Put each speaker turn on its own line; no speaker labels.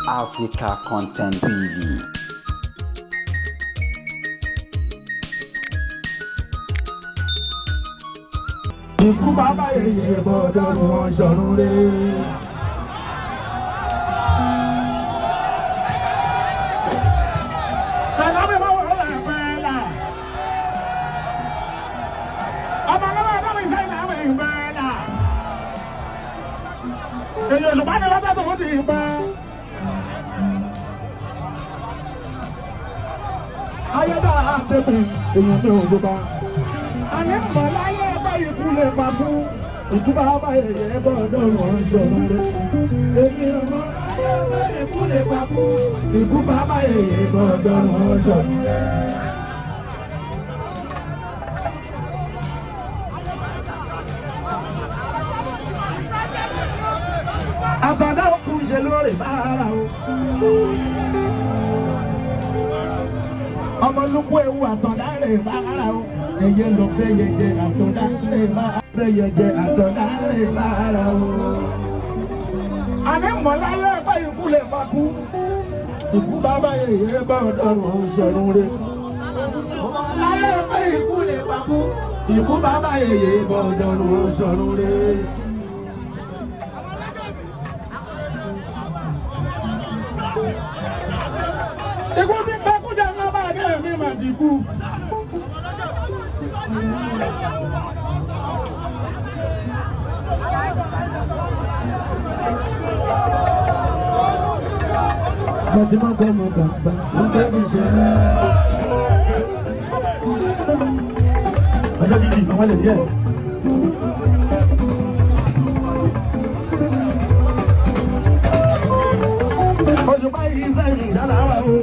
Africa Content TV.
Ikú bàbá yèyé bọ́dọ̀ ni wọ́n sọ̀rọ̀ rẹ̀. Sàlámì máa wọ̀ ọ́ lẹ́fẹ̀ẹ́ là. Ọmọ náà bá mi sẹ́yìn náà mi bẹ́ẹ̀ là. Èyí òṣùpá ni lọ́jọ́ tó ti pẹ́. Ayédà àtẹ̀tẹ̀ èèyàn mi ò gbọ́. Àní mọ̀ láyé ẹgbẹ́ ikú lè pa fún. Ikú bá bá yẹyẹ bọ́dọ̀ wọ́n sọ̀rọ̀ rẹ̀. Èmi ọmọ láyé ẹgbẹ́ ikú lè pa fún. Ikú bá bá yẹyẹ bọ́dọ̀ wọ́n sọ̀rọ̀ rẹ̀. Àtàdá òkú ṣe lórí bára o. Ọmọlúkú ewu àtọ̀dá rè bára o. Yẹyẹ ló fẹ́ yẹyẹ àtọ̀dá rè bára. Fẹ́ yẹyẹ àtọ̀dá rè bára o. Àní mọ̀láyé ẹgbẹ́ ikú lè bá kú. Ikú bàbá yẹyẹ bá ọ̀dọ́rùn ṣẹ̀rùn rè. Mọ̀láyé ẹgbẹ́ ikú lè bá kú. Ikú bàbá yẹyẹ bá ọ̀dọ́rùn ṣẹ̀rùn rè. Ikú ti pẹ́ kújà ńlá bá dé mi mà ti kú. Fatima kọ́ ọmọ bàbá, wọ́n fẹ́ fi ṣe é. Ọjọ́ bíbí àwọn lè díẹ̀. Oṣù báyìí sẹ́yìn ìṣáná wà o.